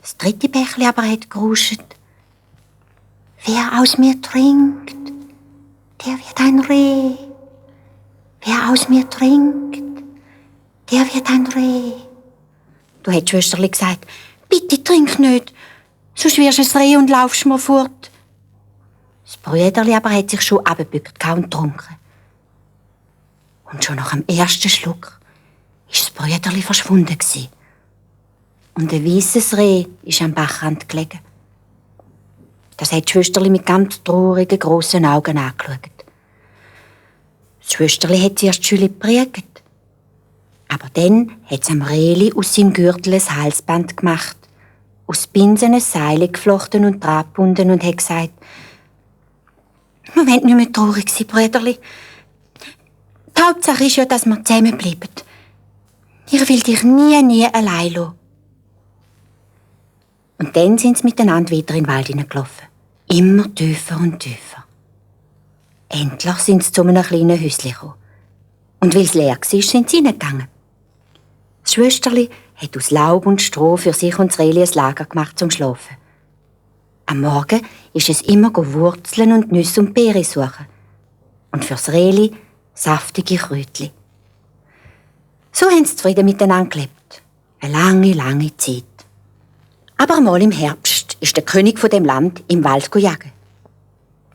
Das dritte Bächli aber hat geruscht. Wer aus mir trinkt, der wird ein Reh. Wer aus mir trinkt, der wird ein Reh. Du hättest Schwesterli gesagt, bitte trink nicht, sonst wirst du ein Reh und laufst mir fort. Das Brüderli aber hat sich schon abgebückt und getrunken. Und schon nach dem ersten Schluck war das Brüderli verschwunden. Und ein weisses Reh ist am Bachrand gelegen. Das hat die Schwesterli mit ganz traurigen, grossen Augen angeschaut. Das Schwesterli hat zuerst Schüli geprügelt. Aber dann hat es am Rehli aus seinem Gürtel ein Halsband gemacht, aus Binsen ein Seil geflochten und dran gebunden und hat gesagt, «Wir wollen nicht mehr traurig sein, Brüderli. Die Hauptsache ist ja, dass wir zusammenbleiben. Ich will dich nie allein lassen.» Und dann sind sie miteinander wieder in den Wald hineingelaufen. Immer tiefer und tiefer. Endlich sind sie zu einem kleinen Häuschen gekommen. Und weil es leer war, sind sie hineingegangen. Das Schwesterli hat aus Laub und Stroh für sich und das Rehli ein Lager gemacht zum Schlafen. Am Morgen ist es immer Wurzeln und Nüsse und Beeren suchen. Und fürs Rehli saftige Kräutchen. So haben sie zufrieden miteinander gelebt. Eine lange Zeit. Aber einmal im Herbst ist der König von dem Land im Wald jagen.